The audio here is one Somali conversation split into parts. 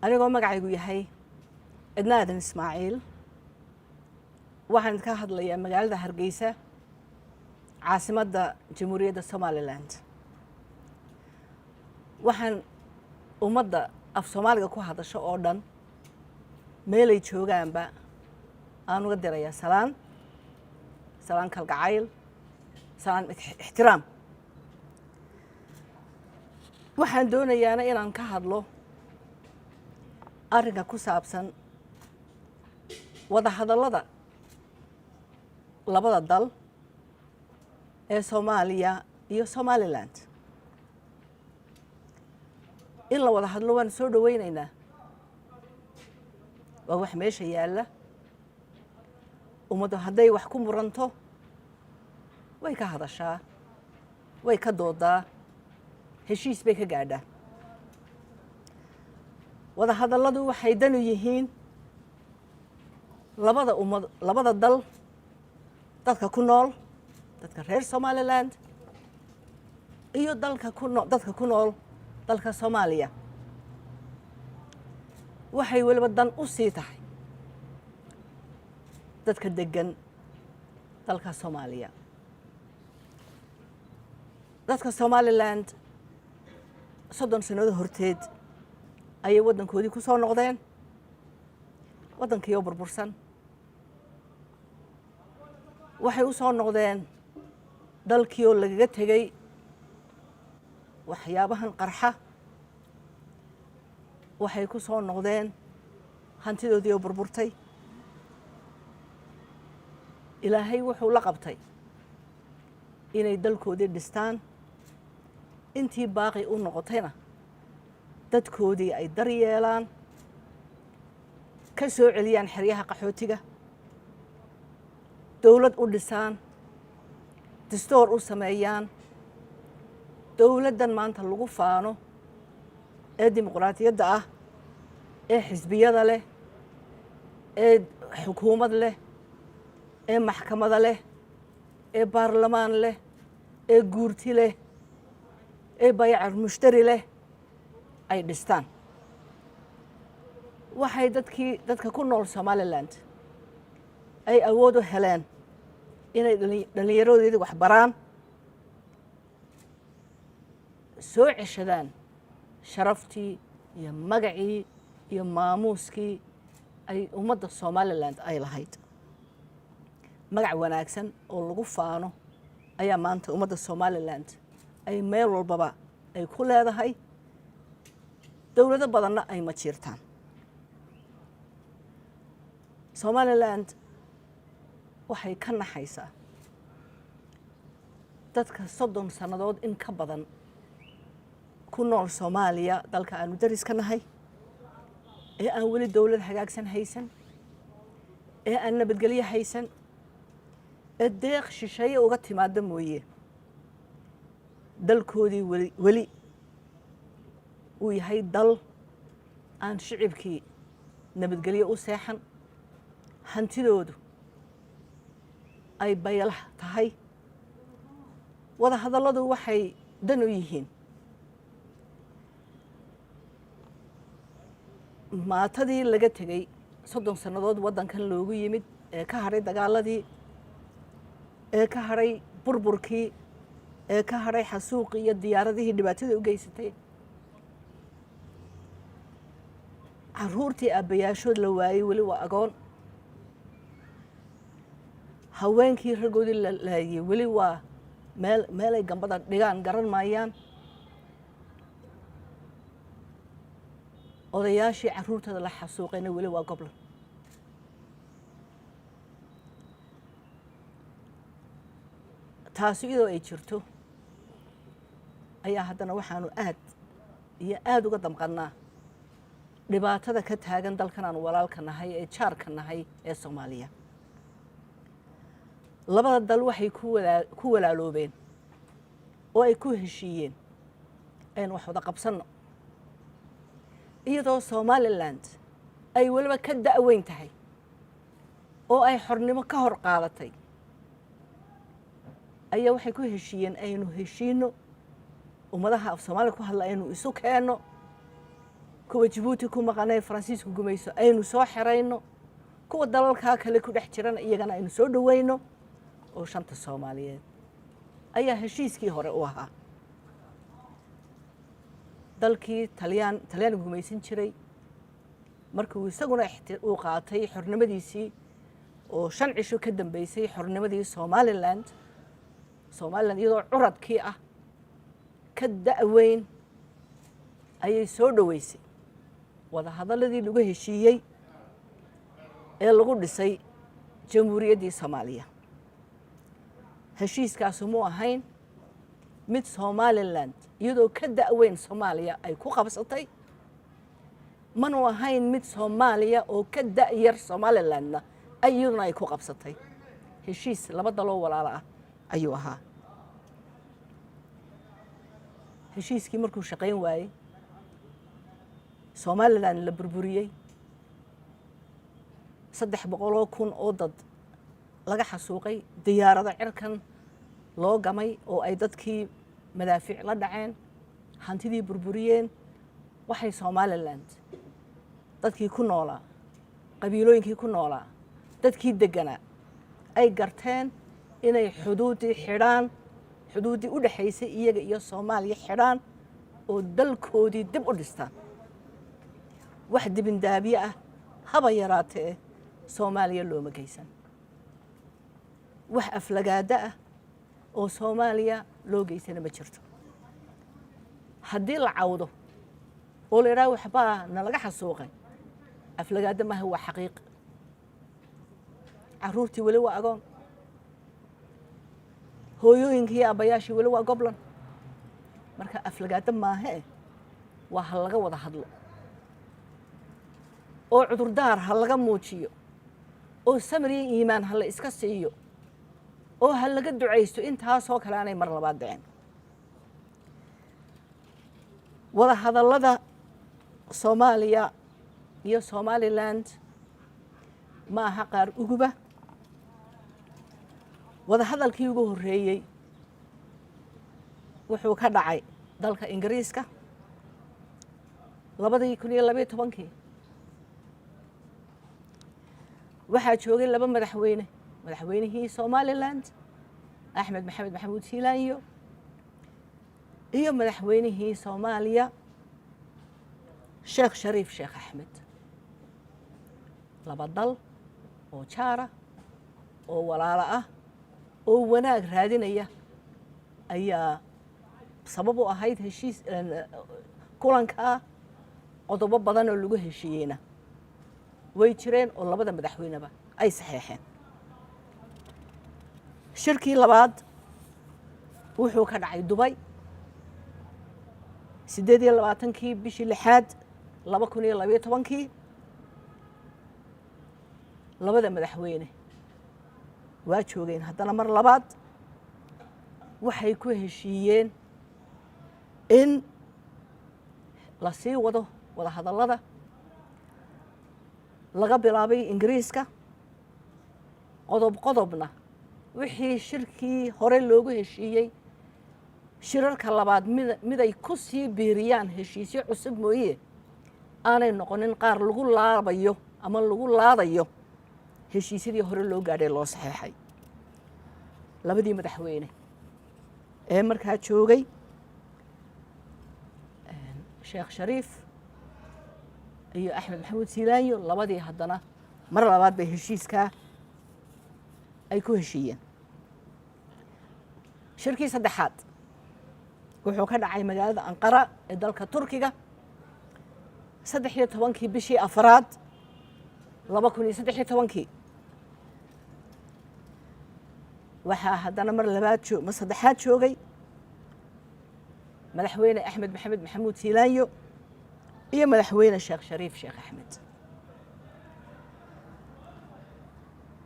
Anigoo magacaygu yahay Edna Aadan Ismaaciil, waxaan ka hadlayaa magaalada Hargeysa, caasimadda Jamhuuriyadda Somaliland. Waxaan ummadda af Soomaaliga ku hadasho oo dhan, meelay joogaanba, aan uga dirayaa salaan, salaan kalgacayl, salaan ixtiraam. Waxaan doonayaana inaan ka hadlo arrinka ku saabsan wada hadallada labada dal ee Soomaaliya iyo Somaliland. In la wada hadlo waan soo dhoweyneynaa, waa wax meesha yaalla. Ummaddu hadday wax ku muranto, way ka hadashaa, way ka doodaa, heshiis bay ka gaadhaa. Wada hadalladu waxay danu yihiin labada ummad, labada dal, dadka ku nool, dadka reer Somaliland iyo dalka ku noo dadka ku nool dalka Soomaaliya. Waxay weliba dan u sii tahay dadka deggan dalka Soomaaliya. Dadka Somaliland 30 sannadood horteed ayay waddankoodii ku soo noqdeen, waddankii oo burbursan. Waxay u soo noqdeen dalkii oo lagaga tegey waxyaabahan qarxa. Waxay ku soo noqdeen hantidoodii oo burburtay. Ilaahay wuxuu la qabtay inay dalkoodii dhistaan, intii baaqi u noqotayna dadkoodii ay daryeelaan, ka soo celiyaan xeryaha qaxootiga, dowlad u dhisaan, distoor u sameeyaan. Dowladdan maanta lagu faano ee dimuqraadiyadda ah, ee xisbiyada leh, ee xukuumad leh, ee maxkamada leh, ee baarlamaan leh, ee guurti leh, ee bayacar mushtari leh ay dhistaan. Waxay dadkii, dadka ku nool Somaliland ay awood u heleen inay dhallinyaradoodii wax baraan, soo ceshadaan sharaftii iyo magacii iyo maamuuskii ay ummadda Somaliland ay lahayd. Magac wanaagsan oo lagu faano ayaa maanta ummadda Somaliland ay meel walbaba ay ku leedahay, dowlado badanna ay majiirtaan. Somaliland waxay ka naxaysaa dadka 30 sannadood in ka badan ku nool Soomaaliya, dalka aanu dariska nahay, ee aan weli dowlad hagaagsan haysan, ee aan nabadgelyo haysan, ee deeq shisheeye uga timaada mooye dalkoodii weli weli uu yahay dal aan shicibkii nabadgelyo u seexan, hantidoodu ay baylah tahay. Wada hadalladu waxay dan u yihiin maatadii laga tegey 30 sannadood waddankan loogu yimid, ee ka hadhay dagaaladii, ee ka hadhay burburkii, ee ka hadhay xasuuqii iyo diyaaradihii dhibaatada u geysatay, caruurtii aabbayaashood la waayey weli waa agoon, haweenkii raggoodii la laayey weli waa meel meelay gambada dhigaan garan maayaan, odayaashii carruurtooda la xasuuqayna weli waa goblan. Taasi iyadoo ay jirto ayaa haddana waxaanu aad iyo aada uga damqannaa dhibaatada ka taagan dalkan aanu walaalka nahay ee jaarka nahay ee Soomaaliya. Labada dal waxay ku walaaloobeen oo ay ku heshiiyeen aynu wax wada qabsanno, iyadoo Somaliland ay weliba ka da'weyn tahay oo ay xornimo ka hor qaadatay, ayaa waxay ku heshiiyeen aynu heshiino, ummadaha af Soomaaliya ku hadla aynu isu keenno. Kuwa Jabuuti ku maqanay Faransiisku gumayso aynu soo xerayno, kuwa dalalkaa kale ku dhex jirana iyagana aynu soo dhoweyno, oo shanta Soomaaliyeed ayaa heshiiskii hore u ahaa. Dalkii Talyaanigu gumaysan jiray, markuu isaguna uu qaatay xornimadiisii oo 5 cisho ka dambeysay xornimadii Somaliland, Somaliland iyadoo curadkii ah ka da'weyn ayay soo dhoweysay wadahadalladii lagu heshiiyey ee lagu dhisay Jamhuuriyaddii Soomaaliya. Heshiiskaasu mu ahayn mid Somaliland iyadoo ka da'weyn Soomaaliya ay ku qabsatay, manu ahayn mid Soomaaliya oo ka da'yar Somalilandna ay iyaduna ay ku qabsatay. Heshiis laba daloo walaalo ah ayuu ahaa. Heshiiskii markuu shaqayn waayey, Somaliland la burburiyey, 300,000 oo dad laga xasuuqay, diyaarado cirkan loo gamay oo ay dadkii madaafiic la dhaceen, hantidii burburiyeen, waxay Somaliland dadkii ku noolaa, qabiilooyinkii ku noolaa, dadkii degganaa ay garteen inay xuduuddii xidhaan, xuduuddii u dhexaysay iyaga iyo Soomaaliya xidhaan oo dalkoodii dib u dhistaan. Wax dibindaabye ah haba yaraatee Soomaaliya looma geysan, wax aflagaado ah oo Soomaaliya loo geysana ma jirto. Haddii la cawdo oo la idhaha waxbaa nalaga xasuuqay, aflagaado maaha, waa xaqiiq. Carruurtii weli waa agoon, hooyooyinkii iyo abbayaashii weli waa goblan. Marka aflagaado maahee, waa ha laga wada hadlo oo cudurdaar ha laga muujiyo oo samir iyo iimaan ha la iska siiyo oo ha laga ducaysto intaasoo kale aanay mar labaad dhicin. Wada hadallada Soomaaliya iyo Somaliland ma aha qaar uguba. Wada hadalkii ugu horreeyey wuxuu ka dhacay dalka Ingiriiska 2012-kii. Waxaa joogay laba madaxweyne, madaxweynihii Somaliland Axmed Maxamed Maxamuud Siilaanyo iyo madaxweynihii Soomaaliya Sheekh Shariif Sheekh Axmed. Laba dal oo jaara oo walaalo ah oo wanaag raadinaya ayaa sabab u ahayd heshiis kulankaa. Qodobo badan oo lagu heshiiyeyna way jireen oo labada madaxweyneba ay saxeexeen. Shirkii labaad wuxuu ka dhacay Dubay 28-kii bishii lixaad 2012-kii. Labada madaxweyne waa joogeen haddana mar labaad. Waxay ku heshiiyeen in la sii wado wada hadallada laga bilaabay Ingiriiska, qodob qodobna wixii shirkii hore loogu heshiiyey shirarka labaad mid ay ku sii biiriyaan heshiisyo cusub mooye, aanay noqonin qaar lagu laabayo ama lagu laadayo heshiisyadii hore loo gaadhay, loo saxeexay. Labadii madaxweyne ee markaa joogay, Sheekh Shariif iyo Axmed Maxamuud Siilaanyo, labadii haddana mar labaad bay heshiiskaa ay ku heshiiyeen. Shirkii saddexaad wuxuu ka dhacay magaalada Anqara ee dalka Turkiga 13-kii bishii afaraad 2013-kii. Waxaa haddana mar labaad mar saddexaad joogay madaxweyne Axmed Maxamed Maxamuud Siilaanyo iyo madaxweyne Sheekh Shariif Sheekh Axmed.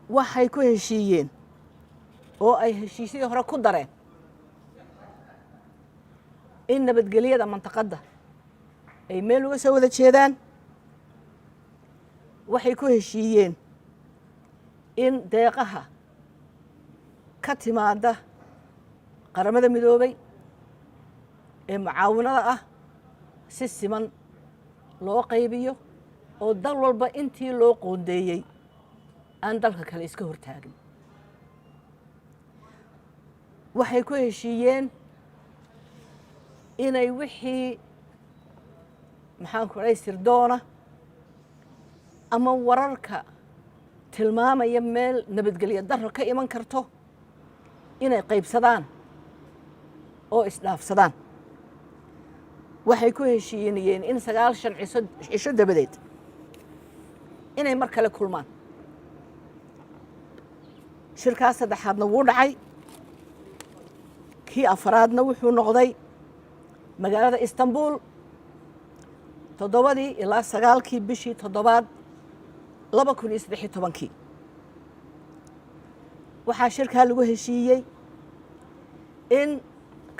Waxay ku heshiiyeen oo ay heshiisyadii hore ku dareen in nabadgelyada mantaqadda ay meel uga soo wada jeedaan. Waxay ku heshiiyeen in deeqaha ka timaada Qaramada Midoobay ee mucaawinada ah si siman Loo qaybiyo oo dal walba intii loo qoondeeyey aan dalka kale iska hortaagin. Waxay ku heshiiyeen inay wixii, maxaan ku dhahay, sirdoona ama wararka tilmaamaya meel nabadgelyo darro ka iman karto inay qaybsadaan oo isdhaafsadaan. Waxay ku heshiinayeen in 90 cisho dabadeed inay mar kale kulmaan. Shirkaas saddexaadna wuu dhacay. Kii afaraadna wuxuu noqday magaalada Istanbul, 7dii ilaa 9kii bishii toddobaad 2013kii. Waxaa shirkaa lagu heshiiyey in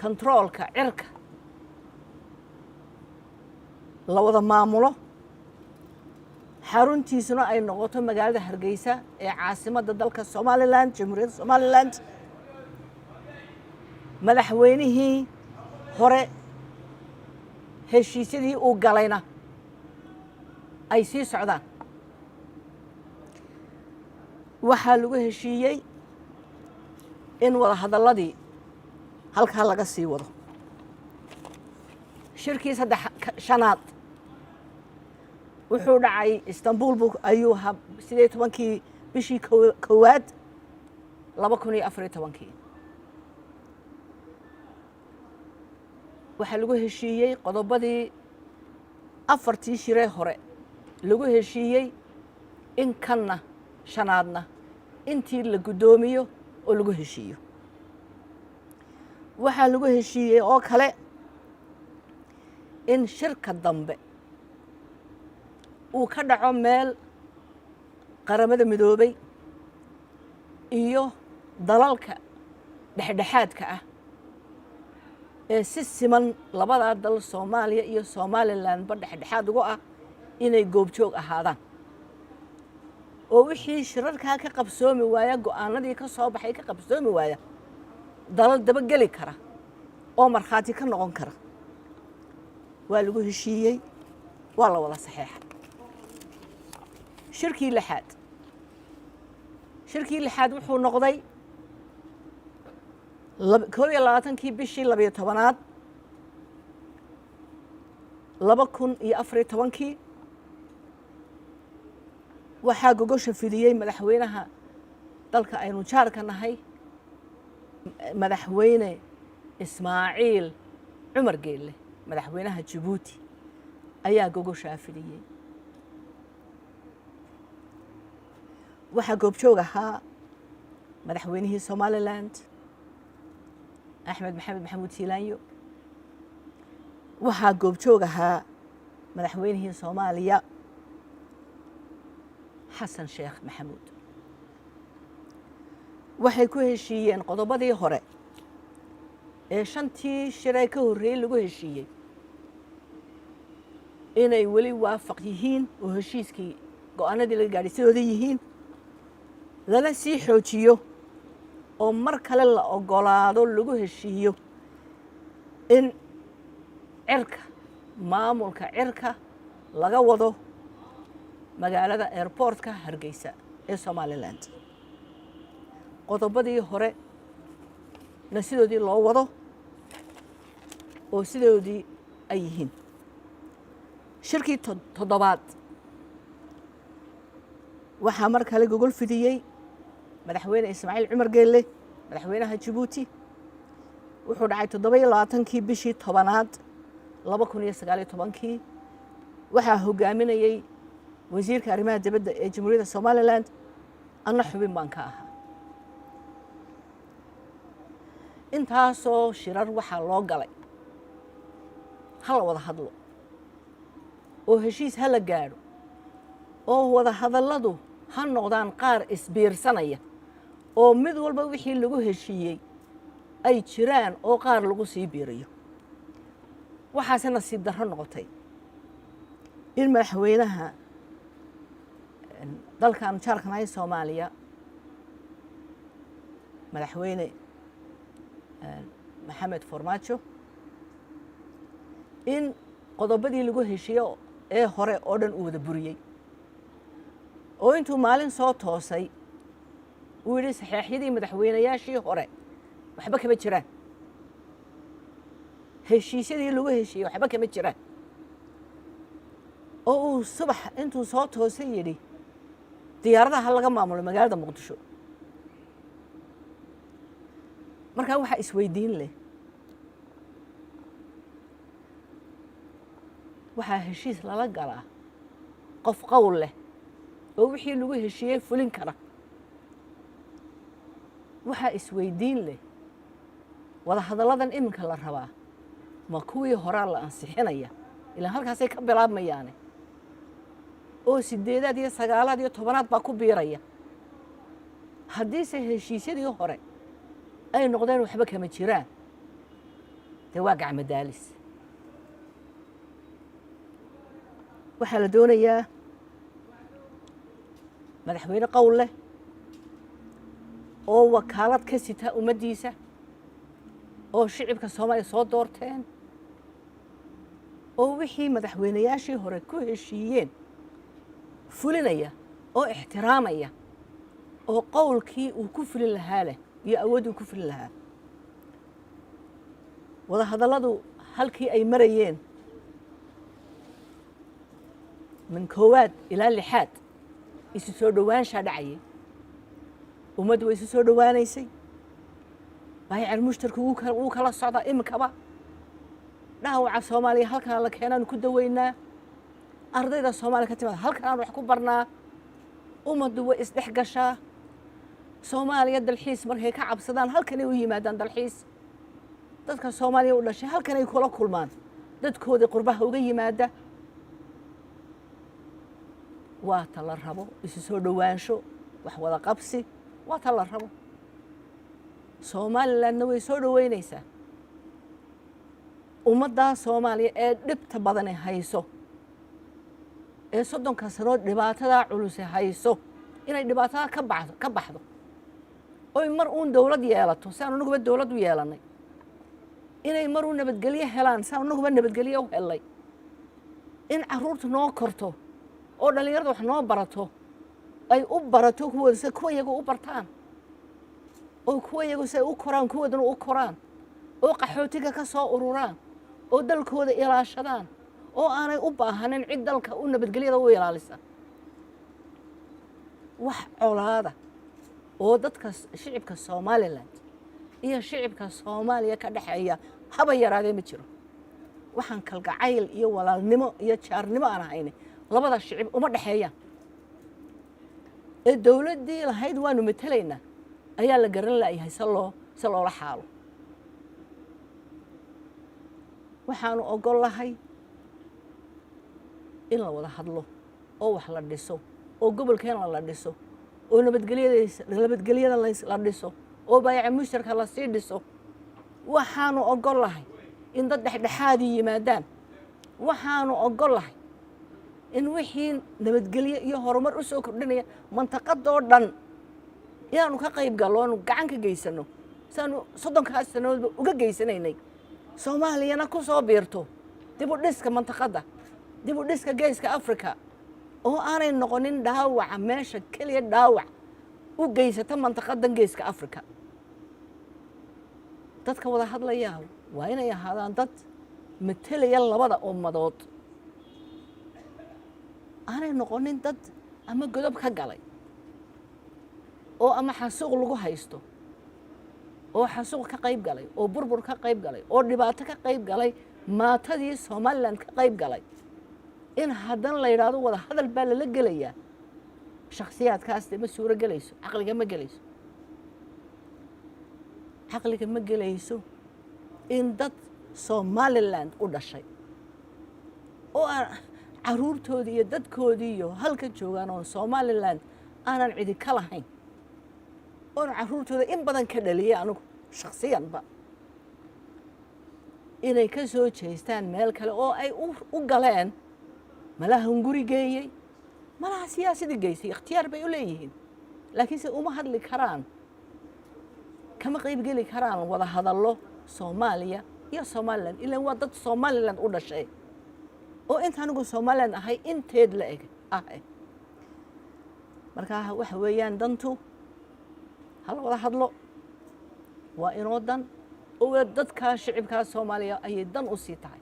kontaroolka cirka la wada maamulo, xaruntiisuna ay noqoto magaalada Hargeysa ee caasimadda dalka Somaliland, Jamhuuriyadda Somaliland. Madaxweynihii hore heshiisyadii uu galayna ay sii socdaan. Waxaa lagu heshiiyey in wada hadalladii halkaa laga sii wado. Shirkii saddex shanaad wuxuu dhacay Istanbul bu ayuu ahaa, 18kii bishii 1aad 2014kii. Waxaa lagu heshiiyey qodobadii afartii shiree hore lagu heshiiyey in kanna shanaadna intii la guddoomiyo oo lagu heshiiyo. Waxaa lagu heshiiyey oo kale in shirka dambe uu ka dhaco meel Qaramada Midoobay iyo dalalka dhexdhexaadka ah ee si siman labadaa dal, Soomaaliya iyo Somalilandba, dhexdhexaad ugu ah inay goobjoog ahaadaan, oo wixii shirarkaa ka qabsoomi waaya, go'aanadii ka soo baxay ka qabsoomi waaya, dalal dabageli kara oo markhaati ka noqon kara. Waa lagu heshiiyey, waa la wada saxeexay. Shirkii lixaad wuxuu noqday 21kii bishii 12aad 2014kii. Waxaa gogosha fidiyey madaxweynaha dalka aynu jaarka nahay, Madaxweyne Ismaaciil Cumar Geelle, madaxweynaha Jabuuti ayaa gogoshaa fidiyey. Waxaa goobjoog ahaa madaxweynihii Somaliland, Axmed Maxamed Maxamuud Siilaanyo. Waxaa goobjoog ahaa madaxweynihii Soomaaliya, Xasan Sheekh Maxamuud. Waxay ku heshiiyeen qodobadii hore ee shantii shiree ka horreeyey lagu heshiiyey inay weli waafaq yihiin oo heshiiskii go'aanadii laga gaadhay sidooda yihiin, lana sii xoojiyo oo mar kale la ogolaado, lagu heshiiyo in cirka, maamulka cirka laga wado magaalada airportka Hargeysa ee Somaliland, qodobadii hore na sidoodii loo wado oo sidoodii ay yihiin. Shirkii toddobaad waxaa mar kale gogol fidiyey Madaxweyne Ismaaciil Cumar Geelle, madaxweynaha Jabuuti. Wuxuu dhacay 27kii bishii 10aad 2019kii. Waxaa hogaaminayey wasiirka arrimaha dibadda ee Jamhuuriyadda Somaliland, anna xubin baan ka ahaa. Intaasoo shirar waxaa loo galay ha la wada hadlo oo heshiis ha la gaadho oo wada hadalladu ha noqdaan qaar isbiirsanaya oo mid walba wixii lagu heshiiyey ay jiraan oo qaar lagu sii biiriyo. Waxaase nasiib darro noqotay in madaxweynaha dalkan jaarkanahay, Soomaaliya, Madaxweyne Maxamed Farmaajo, in qodobadii lagu heshiiyo Ee hore oo dhan uu wada buriyey, oo intuu maalin soo toosay uu yidhi saxeexyadii madaxweynayaashii hore waxba kama jiraan, heshiisyadii lagu heshiiyey waxba kama jiraan, oo uu subax intuu soo toosay yidhi diyaaradaha laga maamulo magaalada Muqdisho. Markaa waxaa isweydiin leh, waxaa heshiis lala galaa qof qowl leh oo wixii lagu heshiiyey fulin kara. Waxaa isweydiin leh, wadahadalladan iminka la rabaa ma kuwii horaa la ansixinaya? Ilaa halkaasay ka bilaabmayaane, oo 8aad iyo 9aad iyo 10aad baa ku biiraya. Haddiise heshiisyadii hore ay noqdeen waxba kama jiraan, dee waa gacmo daalis. Waxaa la doonayaa madaxweyne qowl leh oo wakaalad ka sita ummaddiisa, oo shicibka Soomaaliya soo doorteen, oo wixii madaxweynayaashii hore ku heshiiyeen fulinaya oo ixtiraamaya, oo qowlkii uu ku fulin lahaa leh iyo awooddii uu ku fulin lahaa. Wadahadalladu halkii ay marayeen min 1aad ilaa 6aad isu soo dhowaanshaa dhacayay, ummaddu way isu soo dhowaanaysay. Baayacal mushtarku wuu kala socdaa iminkaba. Dhaawaca Soomaaliya halkaan la keenaanu ku daweynaa, ardayda Soomaaliya ka timaada halkan aan wax ku barnaa, ummaddu way isdhex gashaa. Soomaaliya dalxiis markay ka cabsadaan halkanay u yimaadaan dalxiis. Dadka Soomaaliya u dhashay halkanay kula kulmaan dadkoodii qurbaha uga yimaada. Waa ta la rabo isu soo dhowaansho, wax wada qabsi, waa ta la rabo. Somalilandna way soo dhoweynaysaa ummaddaa Soomaaliya ee dhibta badani hayso, ee 30ka sanood dhibaatadaa culuse hayso, inay dhibaatadaa ka baxdo oy mar uun dowlad yeelato si aan anaguba dowlad u yeelannay, inay mar uun nabadgelyo helaan si aan anaguba nabadgelyo u hellay, in carruurta noo korto oo dhallinyarada wax noo barato, ay u barato kuwooda si kuwa iyagu u bartaan, oo kuwa iyagu si ay u koraan kuwoodana u koraan, oo qaxootiga ka soo ururaan, oo dalkooda ilaashadaan, oo aanay u baahanin cid dalka u nabadgelyada u ilaalisa. Wax colaada oo dadka shicibka Somaliland iyo shicibka Soomaaliya ka dhexeeya haba yaraadee ma jiro. Waxaan kalgacayl iyo walaalnimo iyo jaarnimo aan ahayne labada shicib uma dhexeeyaan. Ee dowladdii lahayd waanu matelaynaa ayaa la garan la'yahay se loola xaalo. Waxaanu ogol lahay in la wada hadlo oo wax la dhiso, oo gobolkeena la dhiso, oo nabadgelyada la dhiso, oo baayaca mushtarka lasii dhiso. Waxaanu ogol lahay in dad dhexdhexaadii yimaadaan. Waxaanu ogol lahay in wixii nabadgelyo iyo horumar u soo kordhinaya mantaqadoo dhan inaanu ka qayb gallo, aanu gacan ka geysano siaanu 30kaas sannadoodba uga geysanaynay. Soomaaliyana ku soo biirto dib u dhiska mantaqadda, dib u dhiska Geeska Africa, oo aanay noqonin dhaawaca meesha keliya dhaawac u geysata mantaqadan Geeska Africa. Dadka wada hadlayaa waa inay ahaadaan dad matelaya labada ummadood, aanay noqonin dad ama godob ka galay oo ama xasuuq lagu haysto, oo xasuuq ka qayb galay, oo burbur ka qayb galay, oo dhibaato ka qayb galay, maatadii Somaliland ka qayb galay, in haddana la yidhaahdo wada hadal baa lala gelayaa shakhsiyaadkaas. De ma suuro gelayso, caqliga ma gelayso, caqliga ma gelayso in dad Somaliland u dhashay oo aan caruurtoodii iyo dadkoodii iyo halka joogaan oon Somaliland aanan cidi ka lahayn, oon caruurtooda in badan ka dhaliyay anigu shakhsiyanba, inay ka soo jeestaan meel kale oo ay u galeen malaha hunguri geeyey, malaha siyaasadii geysay. Ikhtiyaar bay u leeyihiin, laakiinse uma hadli karaan, kama qaybgeli karaan wada hadallo Soomaaliya iyo Somaliland, ilaan waa dad Somaliland u dhashay. Oo inta anigu Somaliland ahay inteed la eg ah. Markaa waxa weeyaan, dantu hala wada hadlo, waa inoo dan oo dadkaa shicibkaa Soomaaliya ayay dan u sii tahay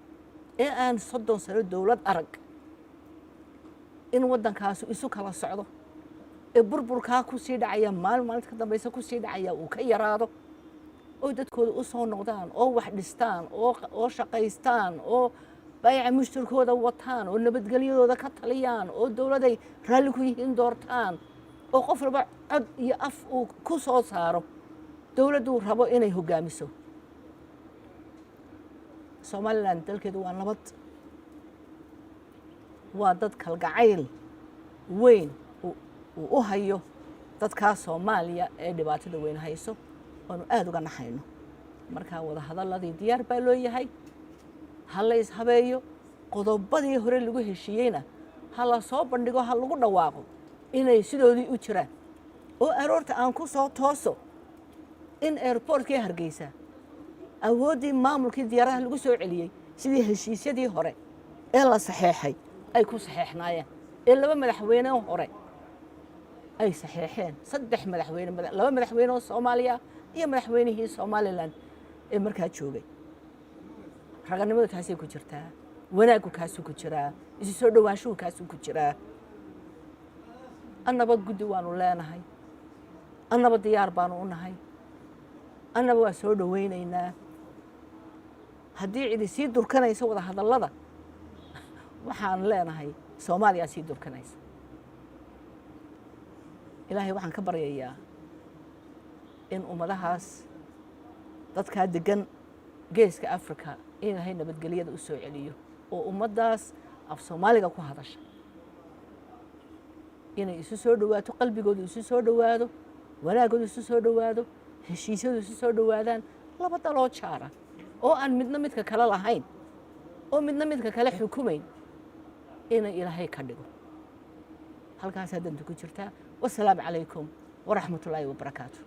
ee aan 30 sano dowlad arag in waddankaasu isu kala socdo ee burburkaa ku sii dhacaya, maalin maalinta ka dambaysa ku sii dhacaya, uu ka yaraado oo dadkooda u soo noqdaan oo wax dhistaan oo shaqaystaan oo baayaca mushtarkooda wataan oo nabadgelyadooda ka taliyaan oo dowladay raalli ku yihiin doortaan oo qof walba cod iyo af uu ku soo saaro dowladduu rabo inay hoggaamiso. Somaliland dalkeedu waa nabad, waa dad kalgacayl weyn uu u hayo dadkaa Soomaaliya ee dhibaatada weyn hayso oonu aada uga naxayno. Markaa wada hadalladii diyaar baa loo yahay. Ha la ishabeeyo, qodobadii hore lagu heshiiyeyna ha la soo bandhigo, ha lagu dhawaaqo inay sidoodii u jiraan oo aroorta aan ku soo tooso in airportkii Hargeysa awooddii maamulkii diyaaradaha lagu soo celiyey sidii heshiisyadii hore ee la saxeexay ay ku saxeexnaayeen ee laba madaxweyne hore ay saxeexeen, saddex madaxweyne, laba madaxweyne oo Soomaaliya iyo madaxweynihii Somaliland ee markaa joogay. Raganimadu taasay ku jirtaa, wanaaggu kaasuu ku jiraa, isu soo dhowaanshuhu kaasuu ku jiraa. Annaba guddi waanu leenahay, annaba diyaar baanu u nahay, annaba waa soo dhowaynaynaa. Haddii cidi sii durkanayso wada hadallada, waxaan leenahay Soomaaliyaa sii durkanaysa. Ilaahay waxaan ka baryayaa in ummadahaas dadkaa degan Geeska Africa in Ilaahay nabadgelyada u soo celiyo oo ummaddaas af Soomaaliga ku hadasha inay isu soo dhowaato, qalbigoodu isu soo dhowaado, wanaaggoodu isu soo dhowaado, heshiisyadu isu soo dhowaadaan, laba daloo jaara oo aan midna midka kale lahayn oo midna midka kale xukumayn inay Ilaahay ka dhigo. Halkaasaa danta ku jirtaa. Wasalaamu calaykum waraxmatullaahi wabarakaatu.